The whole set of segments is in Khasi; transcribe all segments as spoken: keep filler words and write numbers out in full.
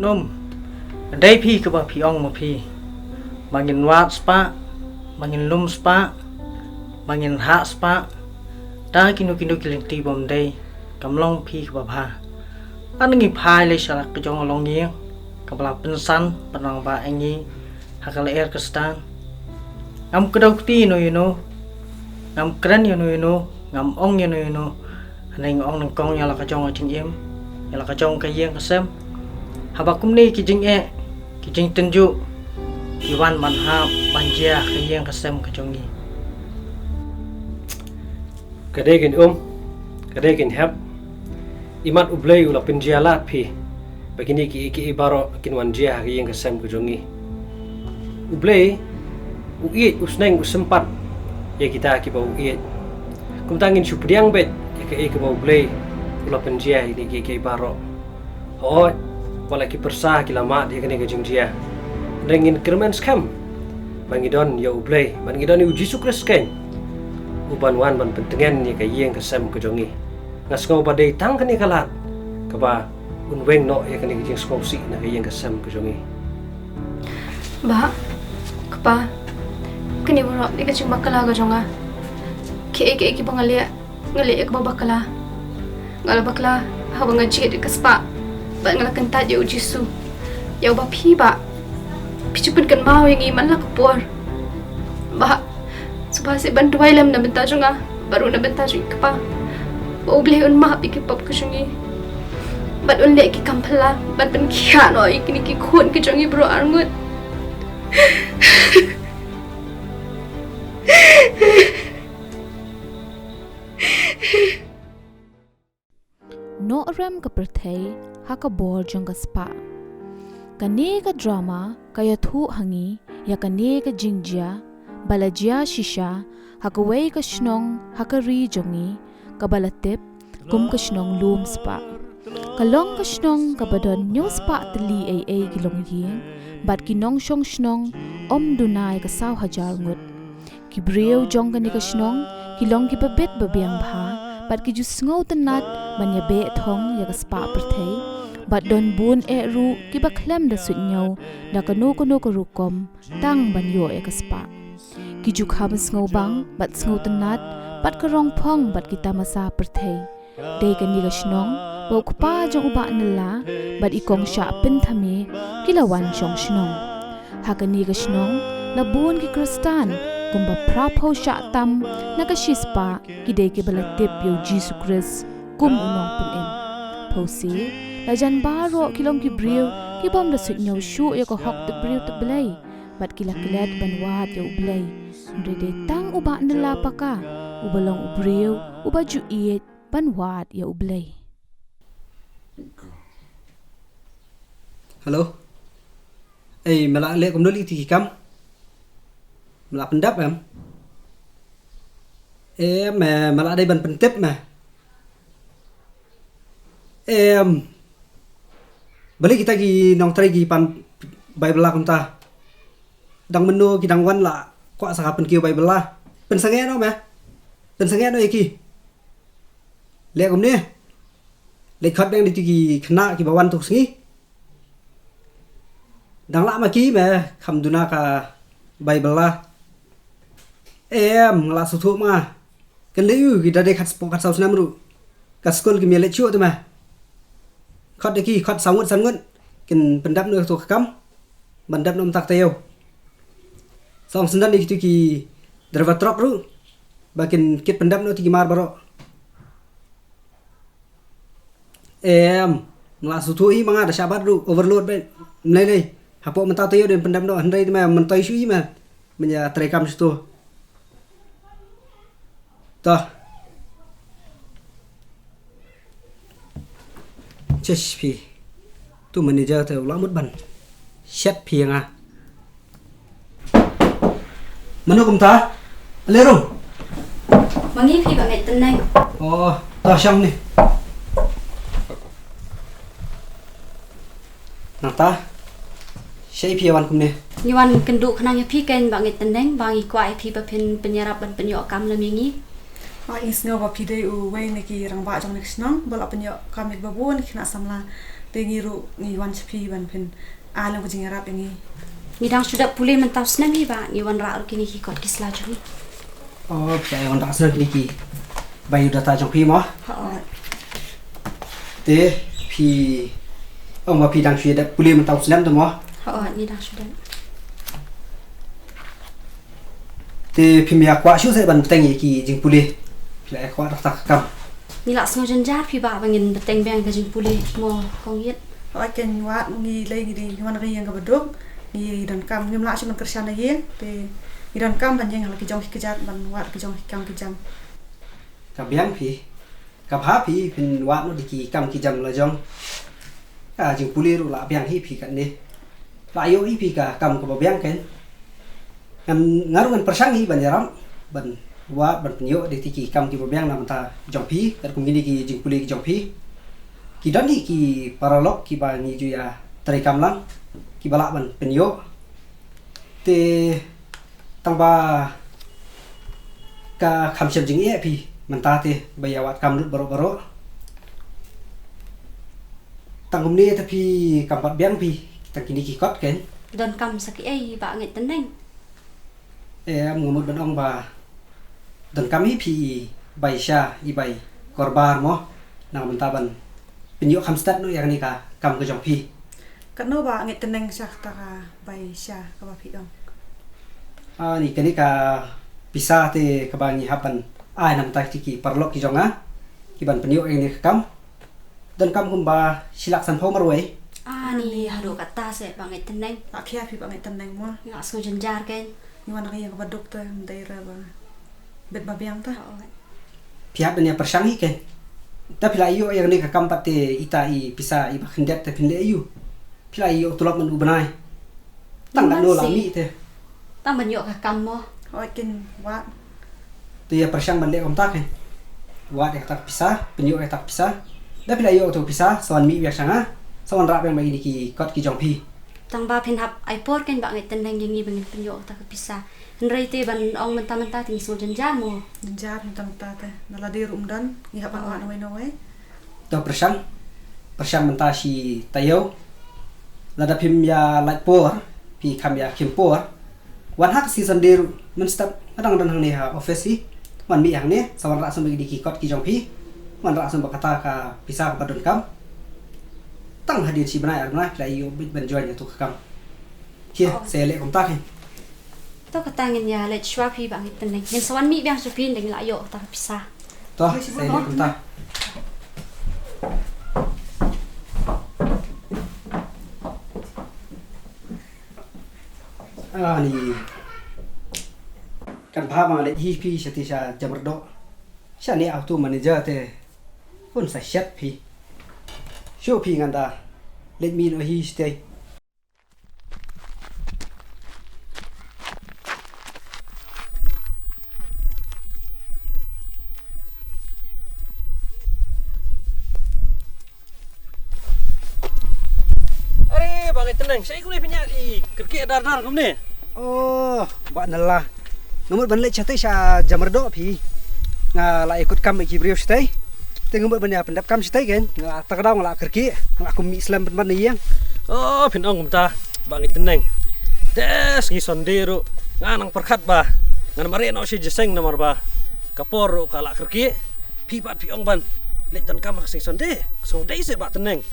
Num, dei phi kaba phi ong ma phi. Ba ngin wad spah, ba ngin lum spah, ba ngin hah spah. Da kino kino ki lynti bym dei, kam long phi kaba bha. Lada ngi phai leit sha la ka jong ka longïing kaba la pynsan, pynrangbah ïa ngi ha ka lyer ka stad. Ngam kdew kti ïano ïano, ngam kren ïano ïano, ngam ong ïano ïano. Hynrei nga ong nyngkong ïa la ka jong ka jingim, ïa la ka jong ka ïing ka sem. Haba kumne ki jingeh, ki jingtynjuh ki wan ban hap ban jia ha ka ïing ka sem ka jong ngi. Ka dei kein um, ka dei kein hep. Imat U Blei u la pynjia lad phi ba kine kiei kiei baroh kin wan jia ha ka ïing ka sem ka jong ngi. U Blei u ïeit, u sneng, u sympat ïa kita kiba u ïeit. Kumta ngin shu pdiang beit ïa kaei kaba U Blei u la pynjia ïa kine kiei kiei baroh. Hooid, wat la ki pyrsa ki la mad ïa kane ka jingjia, hynrei ngin kyrmen skhem ba ngi don ïa U Blei, ba ngi don ïa U Jisu Khrist kein, uban wan ban pyntngen ïa ka ïing ka sem ka jong ngi. Nga sngew ba dei tang kane ka lad kaba un weng noh ïa kane ka jingsngewsih na ka ïing ka sem ka jong ngi. Bah, Kpa, kane baroh dei ka jingbakla ka jong nga. Kiei kiei kiba nga leh, nga leh ïa kaba bakla. Nga la bakla haba nga jied ïa ka spah bad nga la kyntait ïa U Jisu, ïa uba phi, Bah, phi ju pynkynmaw ïa ngi man la ka por. Bah, sngewbha seh ban duwai lem na bynta jong nga bad ruh na bynta jong i Kpa, ba U Blei un map ïa ki pop ka jong ngi bad un leh ki kam phylla ban pynkhiah noh ïa kine ki khun ki jong ngi baroh arngut. Noh rem ka pyrthei ha ka bor jong ka spah. Kane ka drama ka ïathuh ha ngi ïa kane ka jingjia ba la jia shisha ha kawei ka shnong ha ka ri jong ngi, kaba la tip kum ka shnong Lumspah. Ka long ka shnong kaba don hynñiew spah tylli eiei ki longïing bad ki nongshong shnong ym duna ïa ka saw hajar ngut. Ki briew jong kane ka shnong ki long kiba bit ba biang bha bad ki ju sngewtynnat ban ïabeh thong ïa ka spah pyrthei, bad don bun eh ruh kiba khlem da suidñiew da kano kano ka rukom tang ban ïoh ïa ka spah. Ki ju kham sngewbang bad sngewtynnat bad ka rong phong bad ki tamasa pyrthei. Dei kane ka shnong ba u kpa jong u Bah Nylla bad i kong Shah Pynthame ki la wan shong shnong. Ha kane ka shnong la bun ki Khristan kumba phra phew shah tam na ka shispah, ki dei kiba la tip ïa u Jisu Khrist kum u Nongpynim. Phewse, la jan baroh ki long ki briew ki bym da suidñiew shuh ïa ka hok tip briew tip Blei bad ki la klet ban wad ïa U Blei. Hynrei dei tang u Bah Nylla Paka uba long u briew uba ju ïeit ban wad ïa U Blei. Hello. Ei, me la leh kumno ïa kito ki kam? Me la pyndap em? Em, me, me la dei ban pyntip me. Em, balei kita ki nongtrei ki pan Baibl la kumta? Dang mynno ki dang wan la kwah sa ka pynkiew Baibl la? Pynsangeh noh me. Pynsangeh noh ïa ki. Leh kumne. Leit khot biang da kito ki khynnah kiba wan tu ka sngi. Dang lah ma ki me kham duna ka Baibl la? Em, nga la sngewthuh ma nga. Kynlei u ki da dei khatspah khatsaw snem ruh. Ka skul kim ïaleit shuh te me. Khot da ki, khot saw ngut san ngut. Kin pyndap noh ïa kato ka kam. Ban dap noh mynta ka taïew. Sa ong syndon ïa kito ki driver truck ruh ba kin kit pyndap noh ïa ki mar baroh. Em, nga la sngewthuh hi ma nga, da shah bat ruh overload beit. Ym lei lei. Hapoh mynta ka taïew dei ban pyndap noh, hynrei te me myntoi shuh hi me. Men ïa trei kam shuh to. To. Chesh phi. Tu manager te u la mut ban shet phi ïa nga. Mano kumta? Ale rung. Ma ngi phi Bah Ngeit Tynneng. Oh, to shong ne. Nangta, shaei phi wan kumne? Ngi wan kynduh khnang ïa phi kein Bah Ngeit Tynneng, ba ngi kwah ïa phi ba phin pynïarap ban pynïoh kam lem ïa ngi. Ba ngi sngew ba phi dei uwei na ki rangbah jong kane ka shnong ba la pynïoh kam ïa kiba bun ki khynnah samla. Te ngi ruh ngi wan sha phi ban phin ai long ka jingïarap ïa ngi. Ngi dang shu dep pule mynta u snem hi ba ngi wanrah ruh kine ki kot ki sla jong ngi. Oh, phi ai wanrah snem kine ki biodata jong phi mo? Hooid. Te phi ong ba phi dang shu dep pule mynta u snem te mo? Hooid, ngi dang shu dep. Te phim ïa kwah shuh seh ban bteng ïa ki jingpule? Phi la ïa kwah da kata ka kam? Ngi la sngew jynjar phi ba, ba ngin bteng biang ka jingpule mo kong ïit. Hooid keiñ wat, ngi lei ngi dei ngi wan ri ïing kaba duk, ngi donkam, ngim lah shuh ban kyrshan ïa ïing, te ngi donkam ban ïeng ha la ki jong ki kjat ban wad ki jong ki kam ki jam. Ka biang phi, ka bha phi phin wad noh da ki kam ki jam la jong. Ka jingpule ruh la biang hi phi katne. La ïoh hi phi ka kam kaba biang keiñ. Ngan, nga ruh ngan pyrshang hi ban ïarap ban wad ban pynïoh da ki kam kiba biang na bynta jong phi, katkum kine ki jingpule ki jong phi. Ki don hi ki paralok kiba ngi ju ïa treikam lang, kiba lah ban pynïoh. Te tang ba ka kham shem jingeh phi mynta te ba ïa wad kam lut baroh baroh. Tang kumne te phi kam pat biang phi tang kine ki kot keiñ. Donkam sa kiei Bah Ngeit Tneng? Em, nga mut ban ong ba donkam hi phi i bai sha, i bai Korbar mo, na bynta ban pynïoh kham stad noh ïa kane ka kam ka jong phi. Katno Bah Ngeit Tneng sha kata ka bai sha kaba phi ong? Ah, ni kane ka pisa te kaba ngi hap ban ai na bynta ki paralok ki jong nga, ki ban pynïoh ïa kane ka kam. Donkam kumba shi lak sanphew marwei. Ah, ni haduh kata seh Bah Ngeit Tneng. Lah khia phi Bah Ngeit Tneng mo. Nga sngew jynjar keiñ. Ngi wan ri ïing kaba duk te, ym dei re ba bit ba biang te. Oh. Phi hap ban ïa pyrshang hi keiñ. Te phi la ïoh ïa kane ka kam pat te ita i pisa iba khyndiat te phin leh aïu? Phi la ïoh tulop man u bnai. Tang katno la mih te? Tang ban ïoh ka kam mo. Hooid keiñ wat. Te ïa pyrshang ban leh kumta keiñ. Wad ïa kata ka pisa, pynïoh ïa kata ka pisa. Da phi la ïoh kata ka pisa, sa wan mih biang sha nga. Sa wanrah biang ba kine ki kot ki jong phi. Tang ba phin hap ai por keiñ Bah Ngeit Tneng ïa ngi ba ngin pynïoh kata ka pisa. Hynrei te ban ong mynta mynta te ngi sngew jynjar mo. Jynjar mynta mynta te. Na lade ruh ym don, ngi hap ban wad nawei nawei. To pyrshang, pyrshang mynta shi taïew. Lada phim ïa lait por, phi kham ïa khim por. Wan ha ka sngi Sunday ruh mynstep, nga dang don hangne ha office hi. Wan mih hangne, sa wanrah sngewbha ïa ki kot ki jong phi. Wanrah sngewbha kata ka pisa kaba donkam. Tang hadien shi bnai ar bnai phi la ïoh beit ban join ïa tu ka kam. Khie, oh, sa leh kumta keiñ. To kata ngin ïa leit shuwa phi Bah Ngeit Tneng. Ngin sa wan mih biang sha phi ynda ngi la ïoh kata ka pisa. To, sa leh kumta. Ani. Kan bha ma leit hi phi shatei sha Jamyrdoh. Shane auto manager te. Hun sa shet phi. Shu phi ngan da leit mih noh hi shatei. Are, Bah Ngeit Tneng, shaei kumne phi ñiah i kyrkieh dar dar kumne? Oh, Bah Nalla. Nga mut ban leit shatei sha Jamyrdoh phi. Nga la ïakut kam ïa ki briew shatei. Te nga mut ban ïa pyndep kam shatei keiñ. Nga la, ta ka daw nga la kyrkieh, nga la kum mih slem pynban na ïing. Oh, phin ong kumta Bah Ngeit Tneng. Te sngi Sunday ruh nga nang pyrkhat ba ngan mareh noh sha jingïaseng namar ba ka por ruh ka la kyrkieh. Phi pat phi ong ban leit donkam ha ka sngi Sunday. Ka sngi Sunday seh Bah Tneng.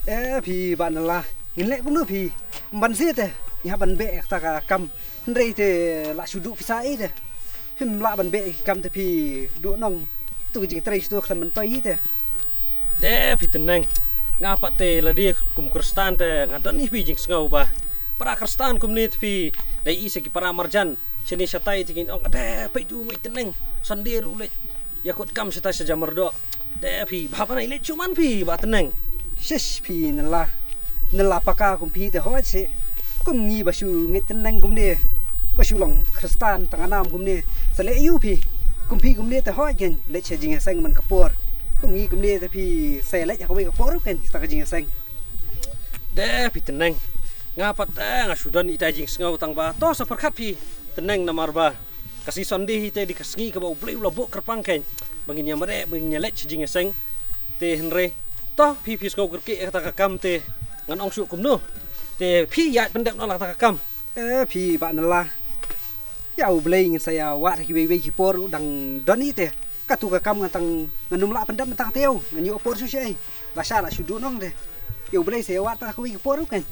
Eh, phi Bah Nalla. Ngin leh kumno phi? Ban seh te ngi hap ban beh ïa kata ka kam. Hynrei te la shu duh pisa ei te. Phim lah ban beh ïa ki kam te phi duh nong. Tu ka jingtrei shu tu khlem myntoi hi te. De phi Tneng. Nga pat te lade kum Khristan te nga don hi phi jingsngew ba para Khristan kumne te phi dei i sa ki para marjan. Shane shatai te kin ong de peit tu Ngeit Tneng. Sunday ruh leit ïakut kam shatai sha Jamyrdoh. De phi, bha ban ai leit shuh man phi Bah Tneng. Shish phi Nalla. Nalla paka kum phi te hooid seh. Kum ngi ba shu Ngeit Tneng kumne. Ba shu long Khristan tang nam kumne. Sa leh aïu phi. Kum phi kumne te hooid keiñ leit sha jingïaseng man ka por. Kum ngi kumne te phi sa leit ha kawei ka por keiñ tang ka jingïaseng. De phi Tneng. Nga pat te nga shu don ita jingsngew tang ba to sa pyrkhat phi Tneng namar ba ka sngi Sunday hi te dei ka sngi kaba U Blei u la buh kyrpang keiñ ba ngin ïa mareh, ba ngin ïa leit sha jingïaseng. Te hynrei To phi phi sngewkyrkieh ïa kata ka kam te ngan ong shuh kumno. Te phi ïaid pyndep noh la kata ka kam. Eh, phi Bah Nalla. Ïa U Blei ngin sa ïa wad ha kiwei wei ki por ruh dang don hi te. Katu ka kam ngan tang ngan ym lah pyndep mynta ka taïew. Ngan ïoh por shuh shaei. Lashai la shu duh nong te. Ïa U Blei sa ïa wad pat ha kiwei ki por ruh kan.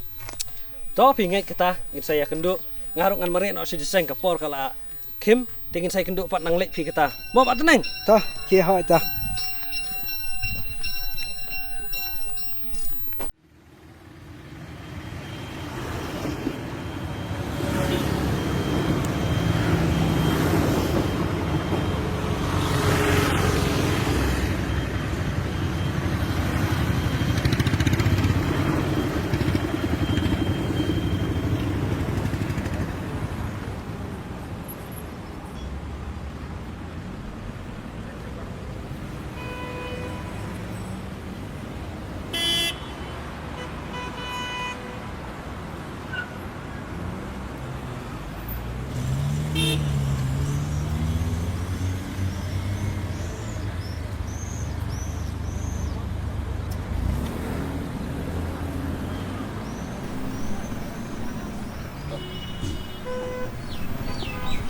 To phi ngeit kata ngin sa ïa kynduh. Nga ruh ngan mareh noh sha jingïaseng ka por ka la khim, te ngin sa ïa kynduh pat nang leit phi kata. Mo Bah Tneng. To, khie hoi to.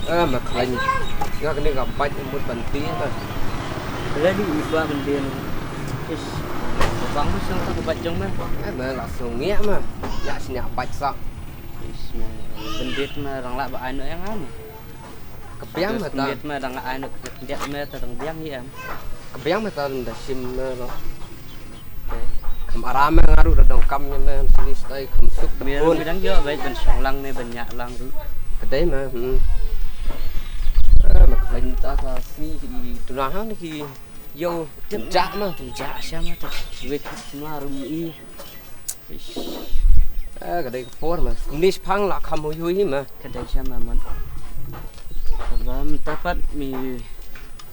Ah, ma khlaiñ. Nga kane ka bike mut ban die ta. Lei di i ba ban die. Is. Bang ma song ka bike jong ma. Eh, ma la song ngiah ma. Ïa sini bike sa. Is ma. Ban die ma rang lah ba ai noh ïa nga ma. Ka biang ma ta. Ban die ma rang ai noh ka die ma ta rang biang hi em. Ka biang ma ta da shim ma lo. Kham aram me nga ruh da donkam ïa me, sngewsih stai kham suk da bun. Me dang ïoh beit ban shong lang ne ban ñiah lang ruh. Ka dei me, hmm. Eh, me khlaiñ ta ka sngi ki duna ha ne ki ïew tip jak me. Tip jak sha me ta. Wek ma ruh i. Eh, ka dei ka por me. Kumne shipang la kham hui hui me. Ka dei sha me man. Ka bam ta pat me.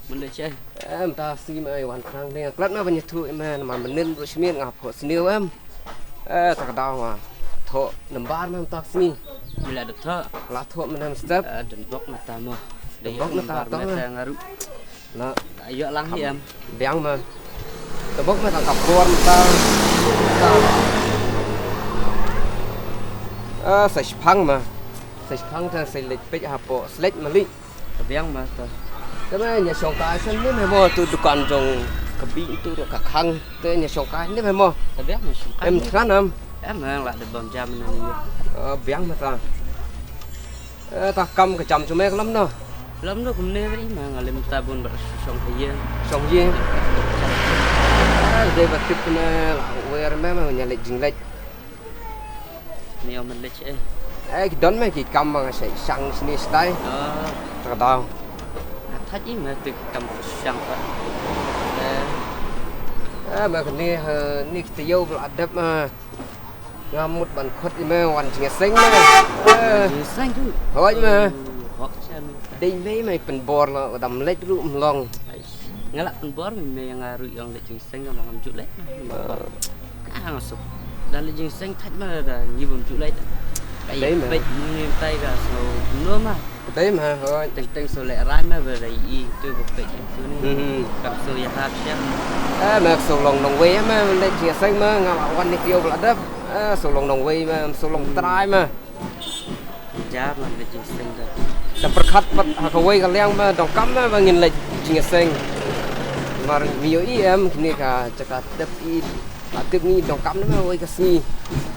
Mun da chai. Em, ta sngi ma ai wan tang ne. Klat ma ban ïathuh ma, namar mynnin ruh shi miet nga phoh sniew em. Eh, ta ka daw ma. Thoh nambar ma ta sngi. Mila da thoh. La thoh ma nam step. Eh, dang bok ma ta mo. Dang bok ma ta nambar ta ma. Ma ta nga ruh. Na. Ayo lang hi em. Biang ma. Ta bok ma ta ka por ma ta. Ta. Eh, sa shipang ma. Sa shipang ta sa leit peit hapoh. Sa leit ma leit. Ka biang ma ta. Te ma nya shong kai shen ni me mo tu dukan jong ka bi tu ka khang te nya shong kai ni me mo. Ka biang ma shong kai. Em tran am. Em ma la de bam jam na ni. Oh, biang ma ta. Eh, ta kam ka jam chu me ka lam no. Lam no kumne ri ma nga lem ta bun ba shong ka ye. Shong ye. Ah, de ba tip na la wer me ma nya leit jing leit. Ni ong man leh eh. Eh, ki don me ki kam ma nga shai shang shini stai. Oh. Ta ka daw. Nga thait i me tu ki kam shang pa. Eh. Eh, me ka ni, eh, ni kita yo bla dep ma. Nga mut ban khot i me wan jingïaseng me. Eh. Jingïaseng tu. Hoi me. Oh, hok sha me. Dei me me pynbor la dam leh ruh mlong. Ai, nga la pynbor me me nga ruh ïong leh jingïaseng. Seng ka ma ngam ju leh. Ah, nga suk. Da leh jingseng thait ma da ngi bam ju leh. Ka dei ma. Peit ngi tai ka so no ma. Dei ma, hoi. Teng teng so leh rai ma ba da i tu ba peit tu ni. Hmm. Kam so ïa hap siam. Eh, ma so long nong wei ma leh jingseng ma nga la wan ni kiew bla dep. Eh, so long nong wei ma so long trai ma. Jar lang ka jingseng da. Ka pyrkhat pat ha kawei ka liang ma donkam ma ba ngin leh jingseng. Mar ngi ïohi em kine ka jaka tep i. Ka tep ngi donkam ma wei ka sngi.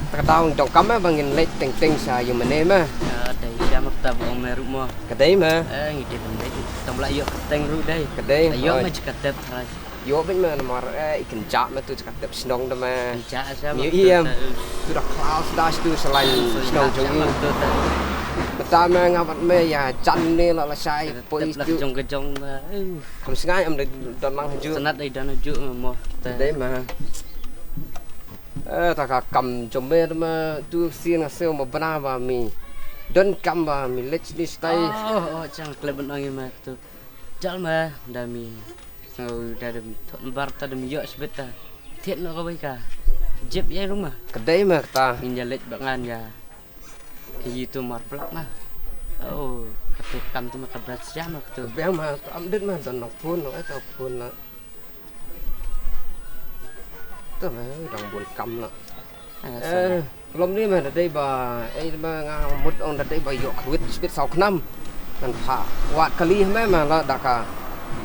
Ta ka daw donkam ma ba ngin leh teng teng sha ïa mane ma. Ka dei sha ma kata ba ong me ruh mo. Ka dei ma. Eh, ngi dei ban leh tam la ïoh ka teng ruh dei. Ka dei. Ïoh ma jaka tep hai. Ïoh beit ma namar, eh, i kynjah ma tu jaka tep shnong da ma. Kynjah sha ma. Ïohi em. Tu da khlaw sda tu sha lain shnong jong ngi. Mynta ma nga bad me ïa jan ne la lashai poi tu. Jong ka jong ma. Kham sngai em da don lang haju. Sanat dei don haju ma mo. Dei ma. Eh, ta ka kam jong me ma tu sien nga siew ma bna ba mi. Don kam ba mi leh ni stai. Oh, oh, chang kle ban ong i ma tu. Jal ma da mi. Sngew da dum thon bar ta dum ïoh shibit ta. Thied noh kawei ka jip ïa ruma. Ka dei ma kata. Ngin ïa leit ba ngan ïa. Ka yi tu mar blak ma. Oh, ka tu kam tu ma ka brat siam ma ka tu. Biang ma ka am dit ma don nok phun nok eh ka phun nok. Te me dang bun kam la. Eh, lom ni me da dei ba, eh, me nga mut ong da dei ba ïoh khrwit shibit saw khnam. Ngan phah wad kali me me la da ka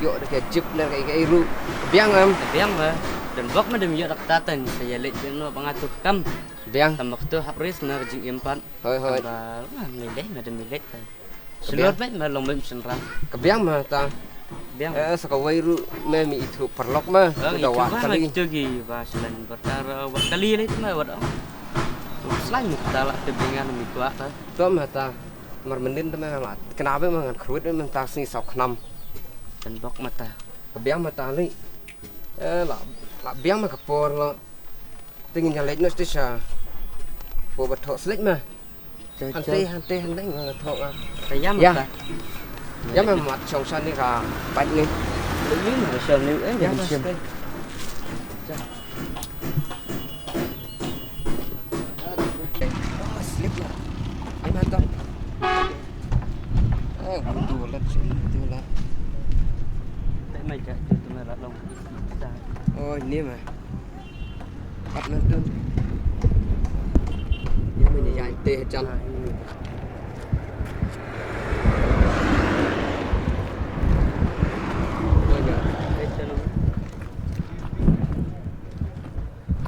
ïoh da ka jip ne ka ei ka ei ruh. Biang em. Biang me. Don bok me dem ïoh da ka tatan sa ïa leit biang no ba nga tu kam. Biang. Tam bok tu hap ris me ka jingim pat. Hoi hoi. Ba me leit me dem leit. Shlur bad me long bad shen ram. Ka biang ma ta. Biang. Eh, sa kawei ruh me mi ithuh paralok ma. Bang da itu wad bang kali. Itu gi ba shlur berkara wad kali lei tu ma wad. Shlur mu ta la te bingan mi kwah ta. To ma ta. Mar mendin te ma la. Kena ba ma ngan khrwit ma ta sngi saw khnam. Ten bok ma ta. Ka biang ma ta lei. Eh, la, la biang ma ka por la. Te ngin ïa leit noh shisha. Bo ba thoh slet ma. Hante, hante, hante nga thoh nga. Te ïa ma ta. Ïa ma mat shong sha ni ka bike ni. Leit ni ma shong ni eh. Ïa ma shong. Ah, slip la. Ai ma ta. Ah, buntu la, buntu la. Te ma ja tu tu ma la long. Oh, ni ma. Ap nang tu. Ïa, ma ïa, ïa, te jan.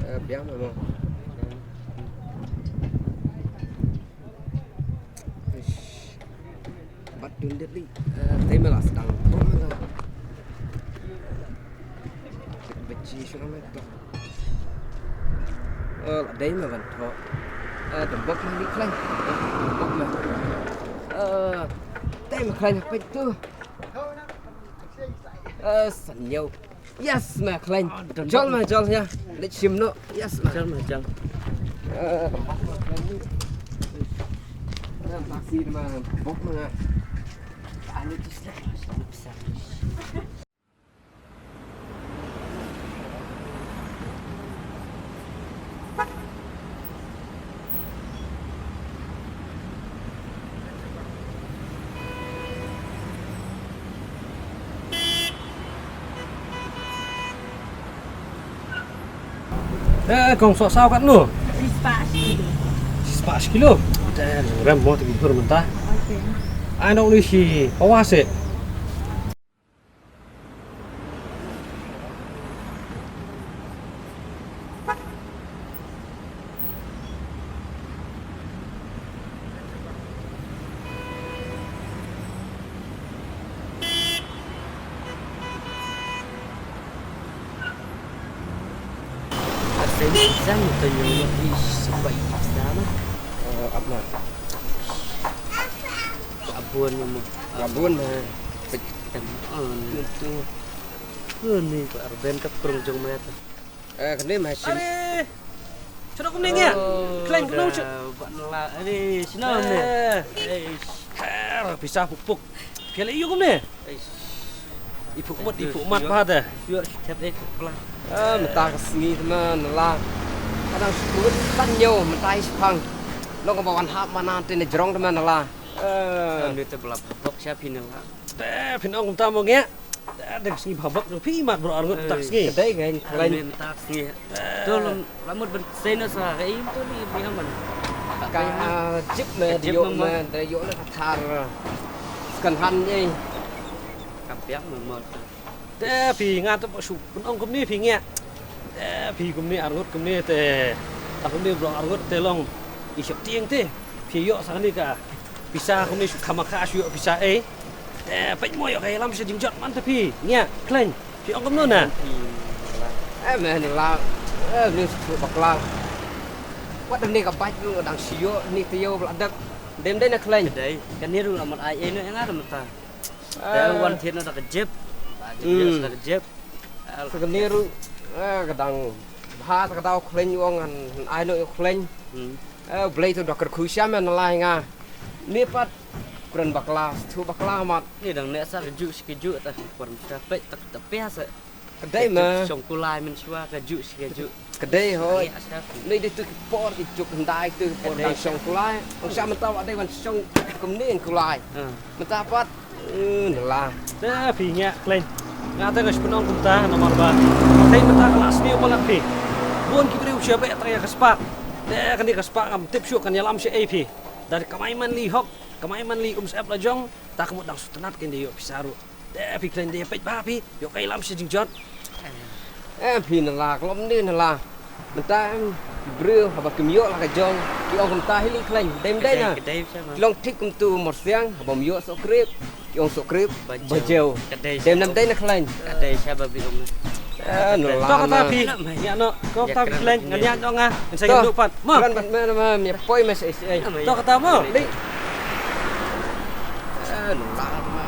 Eh, biang ma mo. Ish. Bat dun det li. Eh, te me la sdang. Ko me la. Beji shu me to. Eh, la dei me ban to. Eh, dembok me ni khlaiñ. Eh, dembok me. Eh, te me khlaiñ peit tu. Eh, san ñiew. Yes, me khlaiñ. Ah, don jol bok. Me, jol, ya. Leit shim noh. Yes, me. Jol, me, jol. Eh, bok me khlaiñ. Eh, taxi me, bok me. Anu tis lah, mas, anu pisang. Eh, kong soh saw katno? Shispah shi kilo. Shispah shi kilo. Te rem mo te bihur mynta. Okay. Ai nok ni shi pawa se. Arsen exam to yo yo ish sepai exam. Eh, apa? Abun mo. Abun ma. Tem on. Itu. Ni ko arben ka prung jong ma ta. Eh, kane ma shin. Are. Chano kumne ngia? Oh, khlaiñ kumno da chu? Ban la. Are, shino ne. Eh. Eh. Her, pisa puk puk. Pia le yu kumne. Eh. Ipuk mat, ipuk mat ba da. Sure, sure, eh, puk pla. Ah, mynta ka sngi te ma na la. Ka dang shu san ñiew mynta i shipang. Long ka ba wan hap ma na te ne jrong te ma na la. Eh. Ni te bla bok sha phi na la. Te phin ong kumta mo ngia. Te dang sngi bhabak jong phi mat bro arngut tak sngi. Ka dei ngi khlaiñ. Mynta sngi. To long la mut ban sei na sa ka im to ni bi aman. Ka jip me de yo me de yo na ka thar. Second hand ni. Ka piak me mo. Te phi nga to shu phin ong kumni phi ngia. Te phi kumni arngut kumni te. Ta kumni bro arngut te long. I shop tieng te. Phi yo sa ni ka. Pisa kumne shu khamakha shu ïoh pisa eh. Eh, peit mo ïoh ka ïalam sha jingjot man te phi. Ngia, khlaiñ. Phi ong kumno na? Eh, men la. Eh, ni shu bakla. Wat ne ka bike ruh dang shu ïoh ni te ïoh bla dak. Dem dei na khlaiñ. Dei, kan ni ruh amat ai eh no ïa nga da mynta. Te wan thied na da ka jep. Ba jep da ka jep. Sa kane ruh, eh, ka dang bha ta ka daw khlaiñ u ong ngan ai noh ïa u khlaiñ. Hmm. Eh, Blei tu da kyrkhu sha me na lai nga. Ni pat kren bakla, sthu bakla mat. Ni dang ne sa ka juk shi ka juk ta por sa peit ta ta pia sa. Ka dei ma. Shong kulai men shwa ka juk shi ka juk. Ka dei hoi. Ni dei tu ki por ki juk ndai tu ki por dang shong kulai. Ong sha mynta wa dei wan shong kumne kulai. Hmm. Mynta pat, eh, na la. Te phi ngia khlaiñ. Nga te nga shu pynong kumta namar ba. Te mynta ka la sniew palat phi. Bun ki briew sha beh tang ïa ka spah. Te kane ka spah ngam tip shuh kan ïalam sha ei phi. Da ka mai man li hok, ka mai man li um sep la jong, ta ka mut dang sngewtynnat kein da ïoh pisa ruh. Te phi khlaiñ da ïa peit ba phi, ïoh ka ïalam sha jingjot. Em phi na la, ka lom ne na la. Mynta em, ki briew haba kim ïoh la ka jong, ki ong kumta hi li khlaiñ, dei ym dei na. Ki long thik kumtu mor siang, haba ym ïoh soh krip, ki ong soh krip ba jew. Dei ym dei na khlaiñ. Ka dei sha ba bi ong. Eh, no la. To kata phi. Ïa no, ko kata phi khlaiñ, ngan ïa no nga, ngan sa ïa no pat. Mo. Khlaiñ pat me na ma, me poi me sa isi ai. To kata mo. Li. Eh, no la ma.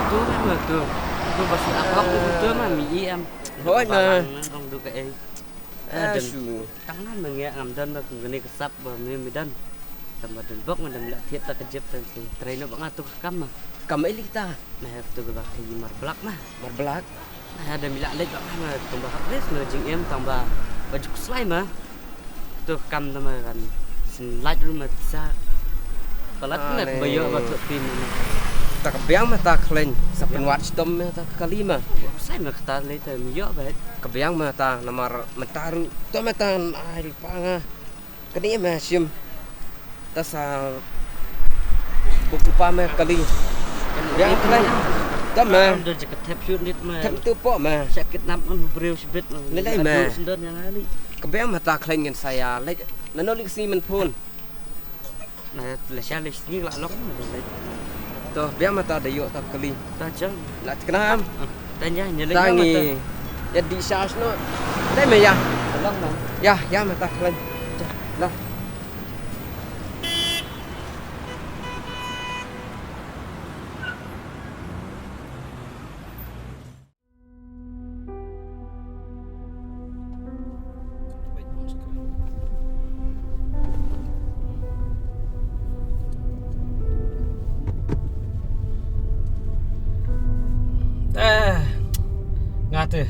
Tu ma tu. Tu ba shu ap hok tu ma mi i em. Hoi ma. Ong du ka ei. Eh, shu. Tang nan ma ngi ngam don ba kum kane ka sap ba me mi don. Tang ba don bok ma dang la thied ta ka jep ta si. Trai no ba nga tu ka kam ma. Kam ei li ta. Ma hep tu ba ka i mar blak ma. Mar blak. Ma ha da mi la leit ba nga ma tang ba hap res ma jingim tang ba ba juk slai ma. Tu ka kam da ma kan sin lait ru ma sa. Palat na ba ïoh ba tu pin ma. Ta ka biang ma ta khlaiñ sa pynwad shitom ma ta ka kali ma. Sai ma kata leit ta mi ïoh ba. Ka biang ma ta namar ma ta ru. To ma ta ai pa nga. Kane ma shim. Ta sa buk pa ma kali. Yang khlaiñ. Ta ma. Dah je ka thep shoot nit ma. Thep tu po ma. Sha kidnap man briew shibit ma. Lelai ma. Sendon yang ali. Ka biang ma ta khlaiñ ngan sa ïa leit. Nano li ka sngi man phone. Na la sha li sngi la lok. To biang ma ta da ïoh ta kali. Ta jang. La tikna am. Ta nya nya le. Ta ngi. Ya di sha sno. Dei me ya. Long ma. Ya ya ma ta khlaiñ. La. Eh, nga te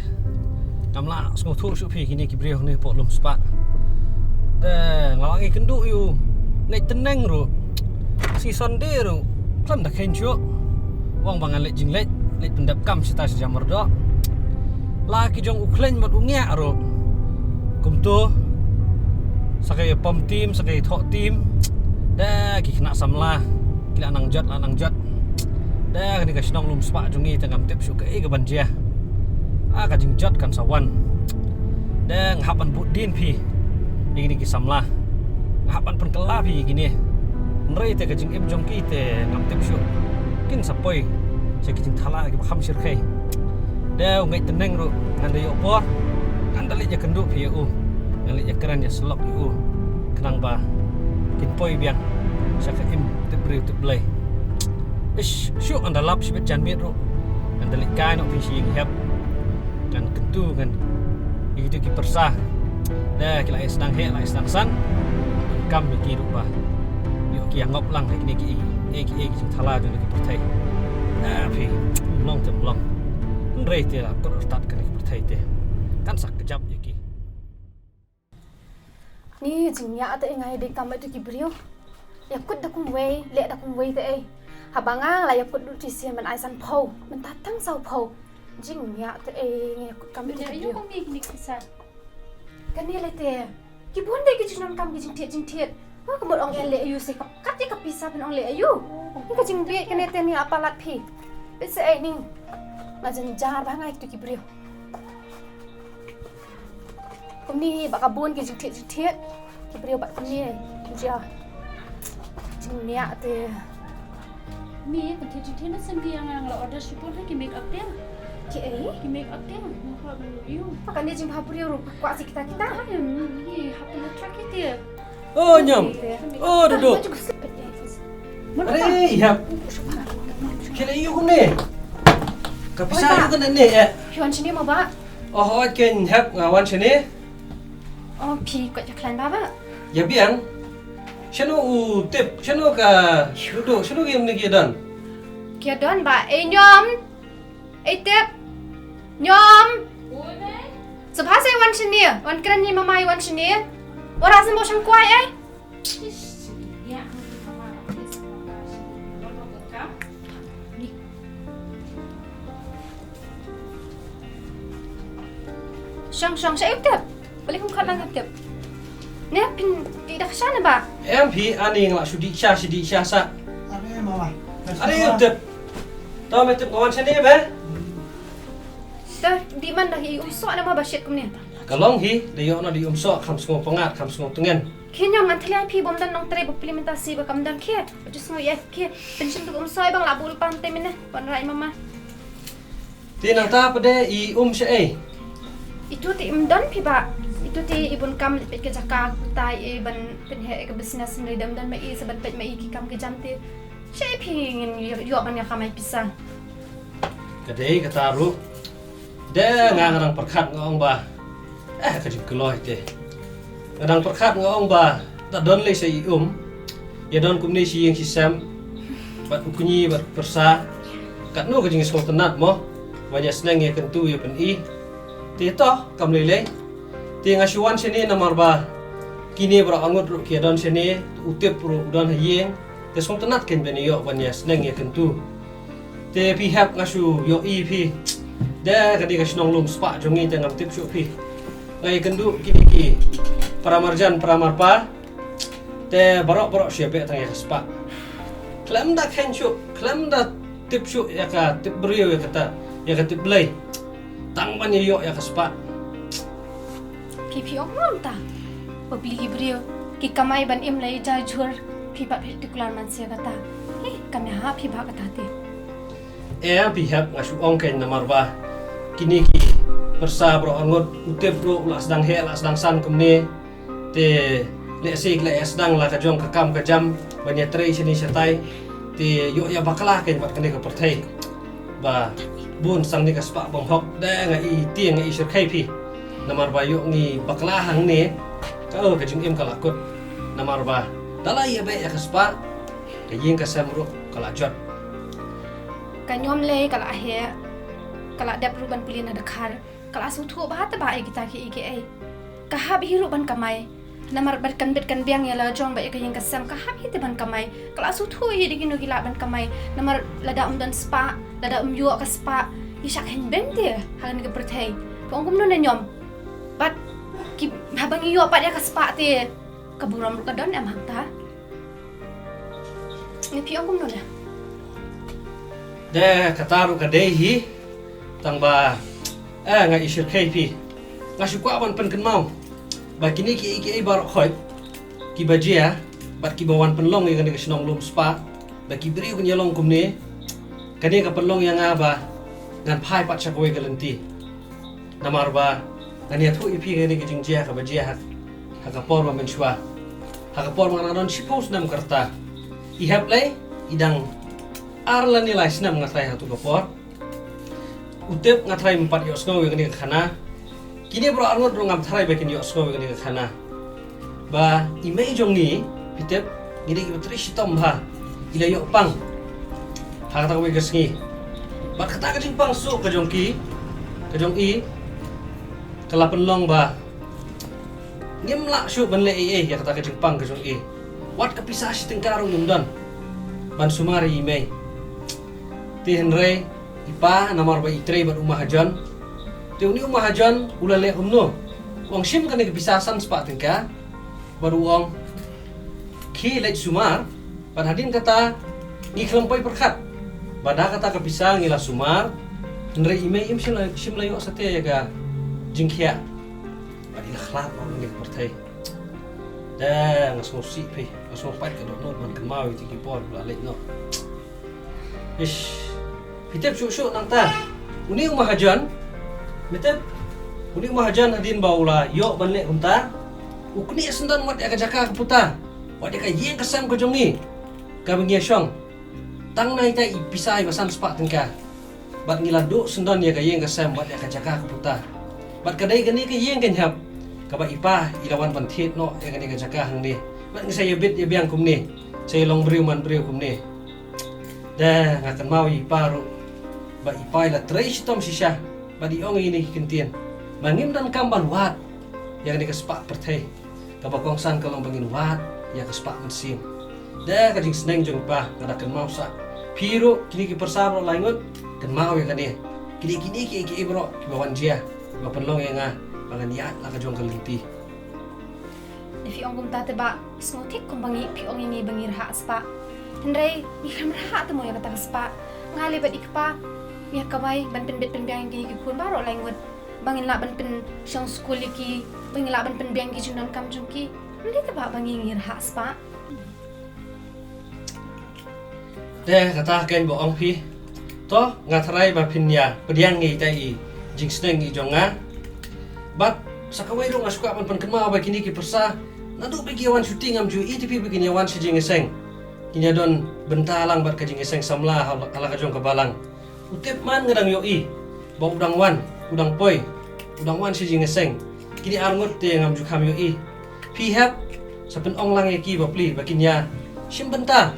ngam lah sngewthuh shuh phi kine ki briew ne pok lum spah. Te nga lah ngi kynduh ïa u ngeit tneng ruh. Si Sunday ruh khlem da khein shuh. Wang ba ngan leit jingleit, leit pyndep kam sita sha jamar doh. La ki jong u khlaiñ bad u ngiah ruh. Kumto sa ka ïa pom tim, sa ka ïa thoh tim. Da ki khynnah samla ki la nang jot, la nang jot. Da kane ka shnong lum spah jong ngi te ngam tip shuh kaei ka ban jia. A ka jingjot kan sa wan. Da nga hap ban bud dien phi ïa kine ki samla. Nga hap ban pynkylla phi ïa kine. Hynrei te ka jingim jong ki te ngam tip shuh. Kin sa poi sha ki jingthala kiba kham shyrkhei. Da u ngeit tneng ruh ngan da ïoh por. Ngan da leit ïa kynduh phi ïa u. Ngan leit ïa kren ïa syllok ïa u. Khnang ba kin poi biang sha ka im tip briew tip Blei. Ish, shuh ngan da lap shibit jan miet ruh. Ngan da leit kai noh phi sha ïing hep. Ngan kyntu ngan ïa kitu ki pyrsa. Da ki la ïa sdang heh, la ïa sdang san. Ngan kam ïa ki ruh ba ïoh ki ïa ngop lang ha kine ki ei ki ei ki jingthala jong ki pyrthei. Da phi, long te long. Hynrei te la kut artat kane ki pyrthei te. Kan sa kjap ïa ki. Ni jingniah te nga ïa dei kam ïa tu ki briew. Ïa kut da kumwei, leh da kumwei te ei. Haba nga la ïa kut lut shisien ban ai sanphew, mynta tang sawphew. Jingniah te ei nga ïa kut kam ïa tu ki briew. Kane lei te. Ki bun de ki jingdonkam ki jingthied jingthied. Ka mut ong ïa leh ïa u se ka kat ïa ka pisa ban ong leh ïa u. Ka jingbieit kane te ni apa lat phi. Pisa ei ni. Nga jynjar ba nga ïa tu ki briew. Kumne ba ka bun ki jingthied jingthied. Ki briew ba kumne. Jia. Jingniah te. Mi, ka jingthied jingthied na sien ki ïa nga la order shibun ha ki make up te. Ki ei? Ki make up te. Mo ko ban ïu. Ba kane jingbha briew ruh kwah si kita kita. Ai, mi, hap na track ite. Oh, Nyom. Oh, Dudu. Are, hep. Ki la ïu kumne. Ka pisa ïu kumne ne, eh. Phi wan shane mo ba? Oh, hooid, ken hep nga wan shane. Oh, phi kwah ïa khlaiñ ba ba. Ïa biang. Shano u tip, shano ka Dudu, shano ki ïa don. Ki ïa don ba, eh, Nyom. Ei tip. Nyom. Oi, mei. Sngewbha sa wan shane, wan kren ïa i mama wan shane. Ora sa mo shang kwai ei. Shang shang sa ei tip. Balei phim khot lang ka Tip? Ne phin dih da ka sha ne ba? Em phi, ani nga la shu dih sha, shu dih sha sa. Are mama. Are Tip. To me Tip, nga wan shane ba? To dih man da, i um soh ne ma ba shet kumne. Ka long hi, da ïoh na da i um soh, kham sngew pyngngad, kham sngew tngen. Khin ïa ngan thlai phi bym don nongtrei ba pli mynta shi ba kam don khe. Ba ju sngew ïa khe. Pynshim tu um soh ba nga la bul pan te mine. Ban rai mama. Te nangta pat de i um shaei? Itu te im don phi ba. Itu te i bun kam leit peit ka jaka, tai i ban pynheh ka business, hynrei dem don ma i sa ban peit ma i ki kam ki jam te. Shaei phi ngin ïoh ban ïa kamai pisa? Ka dei kata ruh. De nga nga dang pyrkhat nga ong ba, eh, ka jingkloi te. Nga dang pyrkhat nga ong ba, da don lei sa i um. Ïa don kumne shi ïing shi sem. Bad u kñi bad pyrsa. Katno ka jingsngewtynnat mo. Ban ïa sneng ïa kyntu ïa pyni. Te to kam lei lei. Te nga shu wan shane namar ba kine baroh arngut ruh ki ïa don shane, u Tip ruh u don ha ïing. Te sngewtynnat kein ban ïoh ban ïa sneng ïa kyntu. Te phi hap nga shu ïohi phi. De kane ka shnong lum spah jong ngi te ngam tip shuh phi. Nga ïakynduh kine ki para marjan para marpa. Te baroh baroh shu ïa beh tang ïa ka spah. Khlem da khein shuh, khlem da tip shuh ïa ka tip briew ïa kata, ïa ka tip Blei. Tang ban ïa ïoh ïa ka spah. Phi phi ong ngam ta. Ba phi ki briew ki kamai ban im lai ja jhur, phi pat phi tu klar man sia kata. Hi, kam ïa ha phi ba kata te. Eh, phi hep nga shu ong kein namar ba kine ki pyrsa baroh arngut, u Tip ruh u la sdang heh, la sdang san kumne. Te lehse ki la ïa sdang la ka jong ka kam ka jam ban ïa trei shane shatai. Te ïoh ïa bakla kein bad kane ka pyrthei. Ba bun sang ne ka spah bym hok, de nga i tieng nga i shyrkhei phi. Namar ba ïoh ngi bakla hangne, ka, oh, ka jingim ka la kut. Namar ba da la ïa beh ïa ka spah, ka ïing ka sem ruh ka la jot. Ka ñiom lei ka la heh, ka la dep ruh ban plie na dkhar, ka la sngewthuh bha te ba ïa kita kiei kiei. Ka hap hi ruh ban kamai. Namar bad kan bit kan biang ïa la jong bad ïa ka ïing ka sem, ka hap hi te ban kamai. Ka la sngewthuh hi da kino ki lah ban kamai. Namar lada um don spah, lada um ïoh ka spah, i shah kheiñ beiñ te ha kane ka pyrthei. Phi ong kumno ne ñiom? Bad ki, haba ngi ïoh pat ïa ka spah te, ka burom ruh ka don em hangta? Ngi, phi ong kumno ne? De kata ruh ka dei hi. Tang ba, eh, nga i shyrkhei phi. Nga shu kwah ban pynkynmaw ba kine kiei kiei baroh khoit kiba jia bad kiba wan pynlong ïa kane ka shnong lum spah, ba ki briew kin ïa long kumne. Kane ka pynlong ïa nga ba ngan phai pat sha kawei ka lynti. Namar ba ngan ïathuh ïa phi kane ka jingjia kaba jia ha, ha ka por ba mynshuwa. Ha ka por ba nga dang don shiphew snem ka rta. I hep lei, i dang ar lane lai snem nga trai ha tu ka por. U Tip nga trai mynpat ïohsngew ïa kane ka khana. Kine baroh arngut ruh ngam trai ba kin ïohsngew ïa kane ka khana. Ba i mei jong ngi, phi tip, ngi dei kiba trei shitom bha. I la ïoh pang ha kata kawei ka sngi. Bad kata ka jingpang suk ka jong ki, ka jong i, ka la pynlong ba ngim lah shuh ban leh ei ei ïa kata ka jingpang ka jong i. Wat ka pisa shi tyngka ruh ngim don ban sumar ïa i mei. Te hynrei i pa namar ba i trei bad u mahajon. Te une u mahajon u la leh kumno? U ong shim kane ka pisa san spah tyngka bad u ong, khie leit sumar, bad hadien kata ngi khlem poi pyrkhat ba da kata ka pisa ngi la sumar. Hynrei i mei im shim la, shim la ïoh satia ïa ka jingkhiah. Bad i la khlad noh na ka pyrthei. Te nga sngewsih phi, nga sngewpait ka dohnud ban kynmaw ïa kito ki por ba la leit noh. Ish, phi tip shuh shuh nangta. Une u mahajon, phi tip, une u mahajon hadien ba u la ïoh ban leh kumta, u knieh syndon wat ïa ka jaka ka puta, wat ïa ka ïing ka sem ka jong ngi kaba ngi ïa shong. Tang na ita i pisa iba san spah tyngka. Bad ngi la duh syndon ïa ka ïing ka sem bad ïa ka jaka ka puta. Bad ka dei kane ka ïing ka ñiap kaba i pa i la wan ban thied noh ïa kane ka jaka hangne. Bad ngi sa ïa bit ïa biang kumne, sa ïa long briew man briew kumne. Te nga kynmaw ïa i pa ruh ba i pa i la trei shitom shisha bad i ong ïa kine ki kyntien ba ngim donkam ban wad ïa kane ka spah pyrthei. Kaba kongsan ka long ba ngin wad ïa ka spah mynsiem. Da ka jingsneng jong i pa nga da kynmaw sa. Phi ruh kine ki pyrsa baroh lai ngut, kynmaw ïa kane. Kine, kine kiei kiei baroh kiba wan jia, kiba pynlong ïa nga Ngan ïaid la ka jong ka lynti. Lada phi ong kumta te bah, sngewthuh kumba ngi, phi ong ïa ngi ba ngi rhah spah. Hynrei ngi khlem rhah te mo ïa kata ka spah. Nga leh bad i kpa ngi ïa kawei ban pynbit pynbiang ïa ki, ki khun baroh lai ngut, ba ngin lah ban pynshong skul ïa ki, ba ngin lah ban pynbiang ki jingdonkam jong ki. Hynrei te bah ba ngi, ngi rhah spah. Te kata keiñ ba ong phi. To, nga tharai ba phin ïa pdiang ïa ita i jingsneng i jong nga. Bad sa kawei ruh nga sngewkwah ban pynkynmaw ba kine ki pyrsa, naduh ba ki ïa wan shuti ngam ju ïohi te phi ba kin ïa wan sha jingïaseng. Kin ïa don bynta lang bad ka jingïaseng samla ha la, ha la ka jong ka balang. U Tip man nga dang ïohi ba u dang wan, u dang poi, u dang wan sha jingïaseng. Kine ar ngut te ngam ju kham ïohi. Phi hep sa pynong lang ïa ki bapli ba kin ïa shim bynta,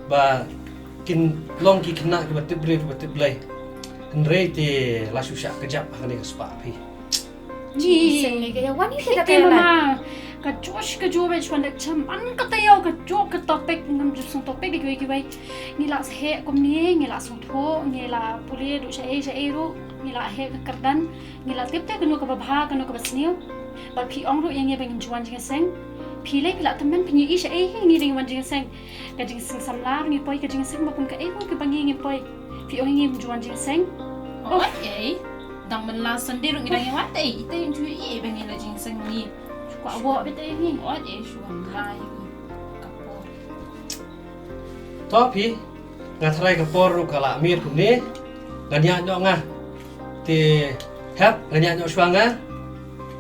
ba kin long ki khynnah kiba tip briew kiba tip Blei. Hynrei te la shu shah kjap ha kane ka spah phi. Ni seng ni ka ïa wan ni ka te mama. Ka josh ka jo wei shwan da cham an ka taïaw ka jo ka topic ngam ju song topic di kiwei kiwei. Ngi la seh kumne, ngi la song tho, ngi la pule du sha ei sha ei ru, ngi la heh ka kyrdan, ngi la tip te kano kaba bha, kano kaba sniew. Bad phi ong ru ïa ngi ba ngin ju wan jingïaseng. Phi lei phi la tymmen phi ngi i sha ei hi ngi dang wan jingïaseng. Ka jingïaseng samla ngi poi, ka jingïaseng ba kum ka ei ru kiba ngi ngi poi. Phi ong ngi ju wan jingïaseng. Oi ei. Dang mynla Sunday ruh ngi dang ïa wan te, ita ïa ju ïa ba ngi la jingïaseng ngi. Shu kwah wok beit te ngi. Oi ei shu wan la ïa ka por. To phi, nga tharai ka por ruh ka la miet kumne. Ngan ïaid noh nga. Te hep, ngan ïaid noh shuwa nga.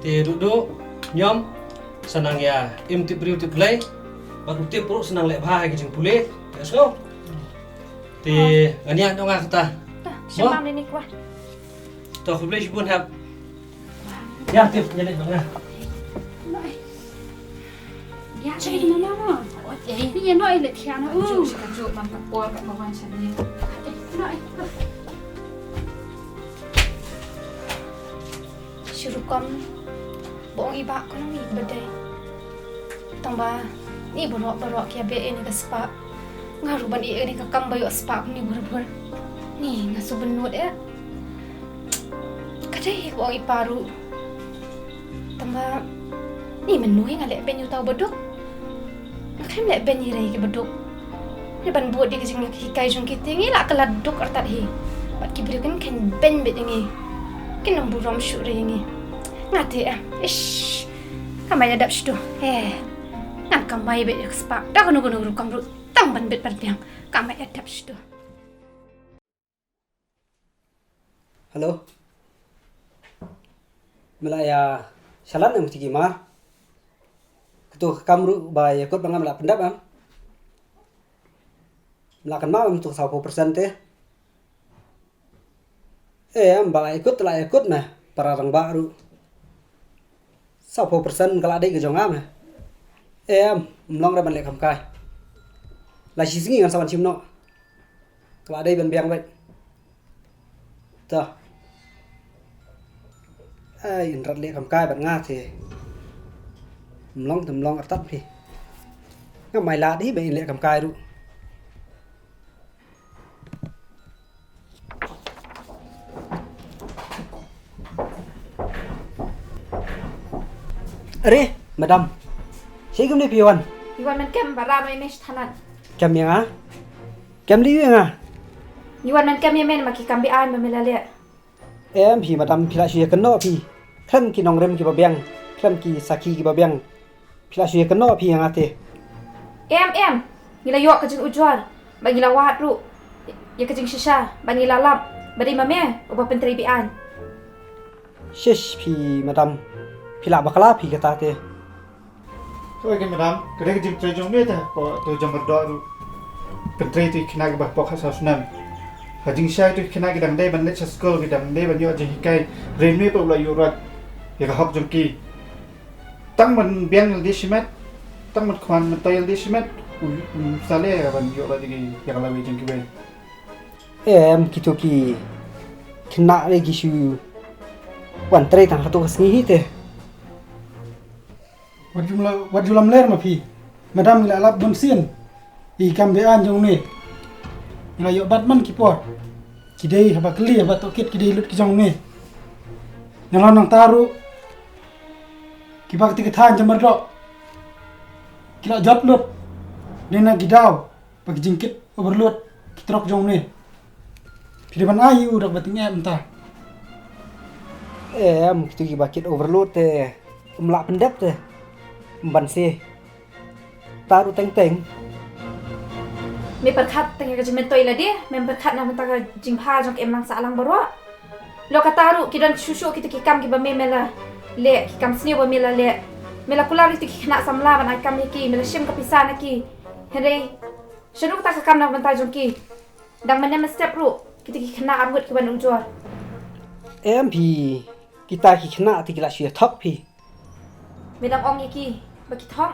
Te duh duh, ñiom, sa nang ïa im tip briew tip Blei. Bad u Tip ruh sa nang leh bha ha ki jingpule. Ïa sngew. Te ngan ïaid noh nga kata. Ta, mo? Sha mam ni kwah. To khublei shibun hep. Ïa Tip, ïa leit noh nga. Ïa, cakap mama ma. Oi ei. Ni ïa noh ei leit thiah noh. Ka juk, ka juk man ka por ka ba wan sha ni. Noh ei. Shu rukom ba ong i bah ka nang i ba dei. Tang ba ni baroh baroh ki ïa beh ïa kane ka spah. Nga ruh ban ïeh ïa kane ka kam ba ïoh spah kumne bun bun. Ni nga shu bynnud eh. Ka dei ba ong i pa ruh. Tang ba ni mynno nga leh beiñ ïa uta u baduk. Nga khlem leh beiñ ïa ki baduk. Ngi ban bud ïa ka jinghikai jong ki te ngi la kylla duk artat hi. Bad ki briew kin kheiñ beiñ beit ïa ngi. Kin ym burom shuh re ïa ngi. Nga te eh. Ish. Kam ai adap shuh. Eh. Ngan kamai beit ïa ka spah. Da kano kano rukom ruh tang ban bit ban biang. Kam ai adap shuh. Hello. Me la ïa shalan em kti ki mar. Katu ka kam ruh ba ïa kut ba ngam la pyndap em. Me la kynmaw em tu ka saw phew percent te. Em ba la ïa kut la ïa kut me para rangbah ruh. Saw phew percent ka la dei ka jong nga me. Em, ym long re ban leh kam kai. La shi sngi ngan sa wan shim noh. Ka la dei ban biang beit. To. Ai, yn rat leh kam kai bad nga te. Ym long te ym long artat phi. Nga mai lad hi ba yn leh kam kai ruh. Are, madam. Shaei kumne phi wan? Ngi wan man kem ba ram ai mesh thanat. Kem ïa nga? Kem li ïa nga? Ngi wan man kem ïa men ma ki kam be-aiñ ba me la leh. Em phi madam phi la shu ïa kynnoh phi. Khlem ki nongrim kiba biang, khlem ki sakhi kiba biang. Phi la shu ïa kynnoh phi ïa nga te. Em em, ngi la ïoh ka jingujor, ba ngi la wad ruh ïa ka jingshisha, ba ngi la lap ba dei ma me uba pyntrei be-aiñ. Shish phi madam, phi lah bakla phi kata te. Oi ka madam, ka dei ka jingtrei jong me te, hapoh to jong myrdoh ruh. Pyntrei to ki khynnah kiba hapoh khatsaw snem. Ka jingshisha to ki khynnah ki dang dei ban leit sha skul, ki dang dei ban ïoh jinghikai. Hynrei me pat u la ïuh rot ïa ka hok jong ki. Tang ban biang ïalade shimet, tang ban khwan myntoi ïalade shimet, u, u sa leh ban ïoh la ïa ka lawei jong kiwei. Em, kito ki khynnah re ki shu wan trei tang hato ka sngi hi te. Wat ju la, wat ju lamler ma phi. Madam ngi la lap bun sien. I kam be-aiñ jong me. Ngi la ïoh bat man ki por. Ki dei haba kylli haba tohkit ki dei lut ki jong me. Nalor nangta ruh. Kiba kata ka thaiñ jam mardor ki la jot lut. Dei na ki daw ba ki jingkit overload ki trok jong ne. Phi dei ban ai u dok ba ting em ta. Em, kitu kiba kit overload te, um lah pyndep te. Ban se. Taru teng teng. Me pyrkhat teng ka jingmyntoi la de, me pyrkhat na mynta ka jingbha jong ka imlang sahlang baroh. Lo ka taru ki don shuh shuh kita ki kam kiba me me la leh, ki kam sniew ba me la leh. Me la kular kita ki khynnah samla ban ai kam ïa ki, me la shim ka pisa na ki. Hynrei shano kata ka kam na mynta jong ki? Dang mynne mynstep ruh kita ki khynnah arngut kiban ujor. Em phi, kita ki khynnah te ki la shu ïa thok phi. Me dang ong ïa ki ba ki thok.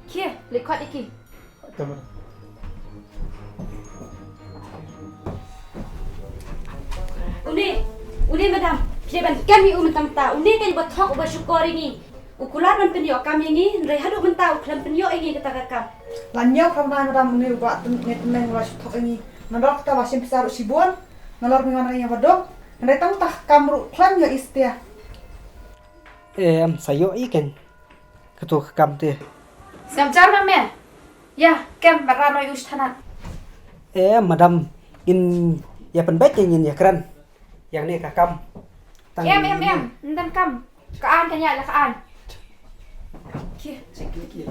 Khie, leit khot ïa ki. Une, une madam, phi dei ban kem ïa u mynta mynta. Une kan ba thok ba shukor ïa ngi. U kular ban pynïoh kam ïa ngi, hynrei haduh mynta u khlem pynïoh ïa ngi kata ka kam. La ñiew khamna madam, une u ba tynmeng la shu thok ïa ngi. Nalor kata ba shim pisa ruh shibun. Nalor ngi wan ïa ba dong. Hynrei tang ta kam ruh khlem ïoh i stia. Em, sa ïoh i ken. Kato ka kam te. Sngap jar ma me. Ïa, kem ba ranoi u shthanat. Em madam, in ïa pynbeit ïa ngin ïa kren. Yang ne ka kam. Em em em, ndan kam. Ka an ka nya la ka an. Ki, ki ki.